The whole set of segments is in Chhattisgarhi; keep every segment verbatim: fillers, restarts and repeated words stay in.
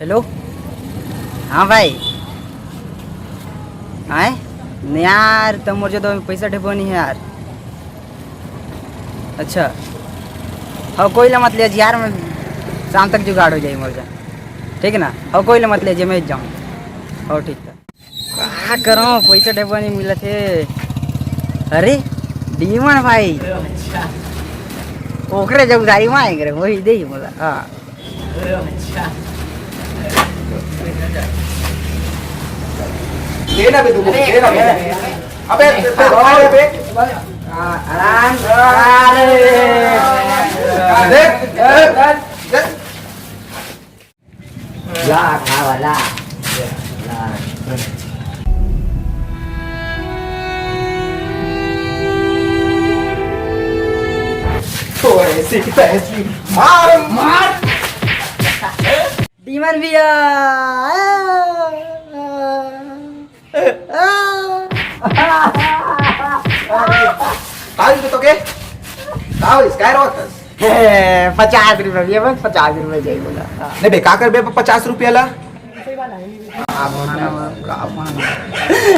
हेलो। हाँ भाई। आए? नहीं यार, त मोर जो तो पैसा ढेबो नहीं है यार। अच्छा। हाँ, कोई ला मत ले यार, मैं शाम तक जुगाड़ हो जाए मोर जा। ठीक है ना? हाँ, कोई ला मत ले, मैं जाऊँ। हाँ, ठीक है। का करो, पैसा ढेबो नहीं मिलत हे। अरे, डीमन भाई। ओकरे जब उधारी मांगे रे, वही दे ही बोला। हाँ। देना बे तुमको, देना बे। अबे, अबे, अबे। आराम। अरे। देख, देख, देख। ला, खावा, ला। ला। तो ऐसी की तैसी। मार, मार। डीमन भैया। काय होइस तो के? काय होइस? काय रोवत हस? हे, पचास रुपया भैया, बस पचास रुपया चाहिए बोला। हाँ। नहीं बे, का करबे पचास रुपया ला?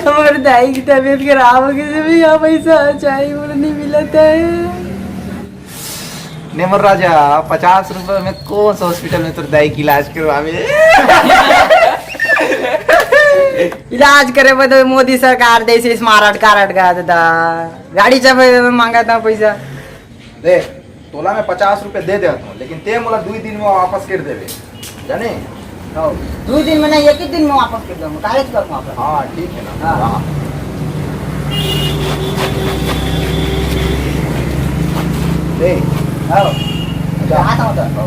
हमर दाई की तबीयत खराब हो गई, भैया पैसा चाहिए, बोला नहीं मिलता है। ने मोर राजा, पचास रुपया में कौन सा हॉस्पिटल में तोर दाई के इलाज करवावे? इलाज करे बर तो मोदी सरकार देसी स्मार्ट कार्ड का देता, गाड़ी चलावे बर मांगत हे पैसा। देख, तोला मैं पचास रुपया दे देत हूँ, लेकिन ते मोला दुई दिन में वापस कर देबे, जाने? हाँ, दुई दिन में नहीं, एक ही दिन में वापस कर दूंगा, काहे से करूँ वापस? हाँ, ठीक है ना? हाँ। हाँ। दे। हाँ। जा। आता हूँ तो।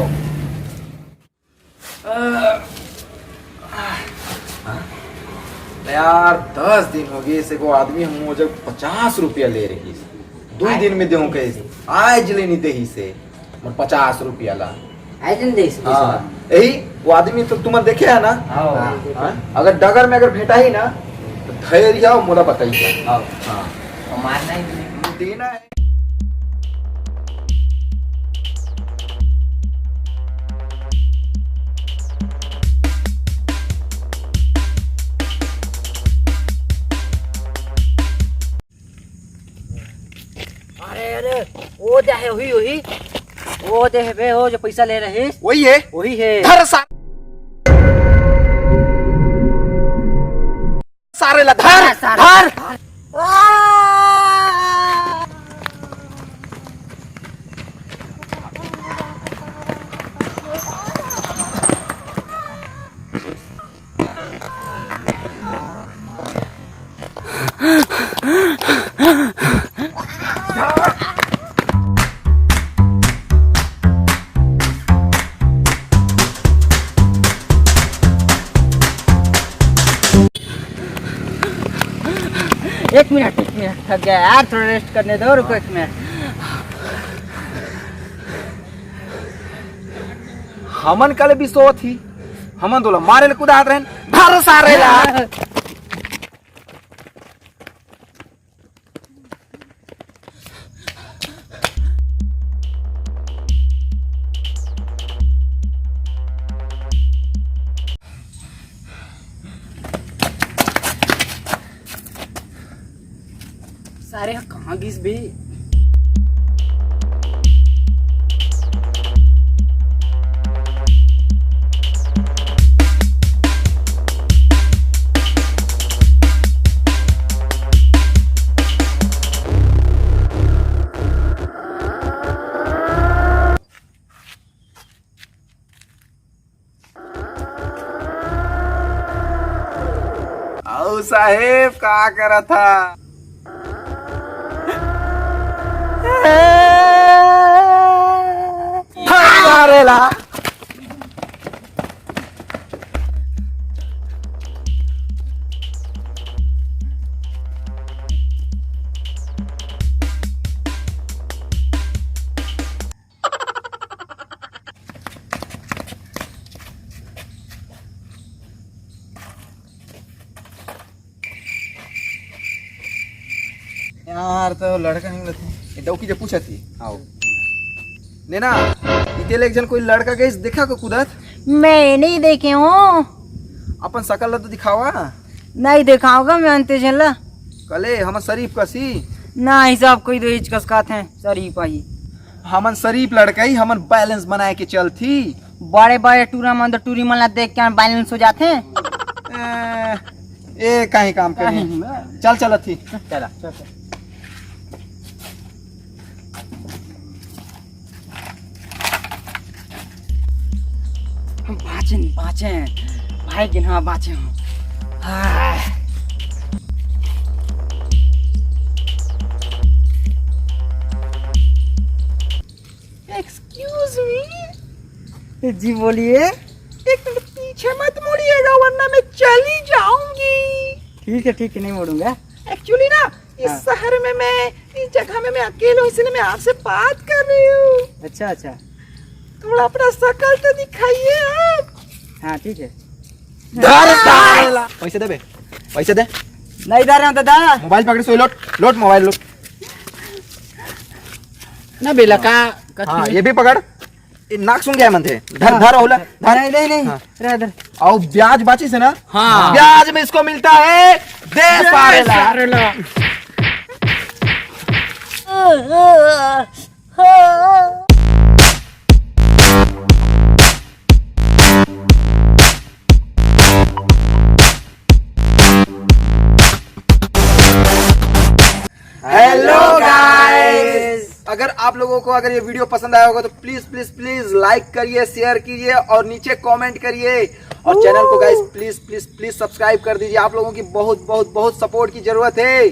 हाँ। यार, दस दिन हो गए, से को आदमी हम वो जब पचास रुपया ले रही, दुई दिन में देहूं कहिस, आज ले नहीं देही से, मोर पचास रुपया ला। आज नहीं देही से हाँ, पैसा। यही वो आदमी तो तुमन देखे है ना? हाँ। हाँ? अगर डगर में अगर भेटाही ना, तो धैर्य आओ, मोला बताइए। हाँ। हाँ। तो मारना ही नहीं। देना है। अरे, अरे, वो दे हे, वही, वही। वो दे हे बे, वो जो पैसा ले रहे। वही है? वही है। धर सा-, सारे ला धर, हाँ, सारे। धर। एक मिनट, एक मिनट, थक गया यार, थोड़ा रेस्ट करने दो, रुको एक मिनट। हमन कल भी सोत ही, हमन तोला मारे ले कुदात रहन, धर सारे ला। सारे ह कहाँ गिस बे? अउ साहेब का करत हा? मारे ला। यार, तो लड़का नहीं मिलत हे। ये डौकी जे पूछत ही। आओ। नैना, इते ले एक झन कोई लड़का गइस देखा को कुदत? मैं नहीं देखे हूँ। अपन शकल ला तो दिखावा। नहीं दिखाऊंगा मैं अंते झन ला। कले हमन शरीफ कसी। ना, हिसाब कोई दो इचकस खाथे शरीफ आही। हमन शरीफ लड़का ही, हमन बैलेंस बनाए के चलथी। बड़े बड़े टूरा मन तो टूरी मन ला देख के बैलेंस हो जाथे। ए, ए कहीं काम करे। चल चलत ही। चला, चल, चल। हम बाँचे नहीं, बाँचे हैं। भाई के हाँ बाँचे हम। हाँ। Excuse me. जी बोलिए। एक मिनट पीछे मत मुड़िएगा, वरना मैं चली जाऊंगी। ठीक है, ठीक है, नहीं मुड़ूंगा। एक्चुअली ना, इस हाँ। शहर में मैं, इस जगह में मैं अकेले हूँ, इसलिए मैं आपसे बात कर रही हूँ। अच्छा, अच्छा। थोड़ा अपना शकल तो दिखाइए आप। हाँ, ठीक है। धर साला। पैसे दे बे, पैसे दे। नहीं दे रहे हो दादा। मोबाइल पकड़, सोई लोट, लोट मोबाइल लोट। ना बेला का हाँ, ये भी पकड़। ये नाक सुन गया मन थे। धर, धर ओला, धर। नहीं, नहीं, नहीं। हाँ। रह दे। और ब्याज बाची से ना। हाँ। ब्याज में इसको मिलता है दे सारे ला। हेलो गाइस, अगर आप लोगों को अगर ये वीडियो पसंद आया होगा तो प्लीज प्लीज प्लीज लाइक करिए, शेयर कीजिए और नीचे कमेंट करिए। और चैनल को गाइस प्लीज प्लीज प्लीज सब्सक्राइब कर दीजिए। आप लोगों की बहुत बहुत बहुत सपोर्ट की जरूरत है।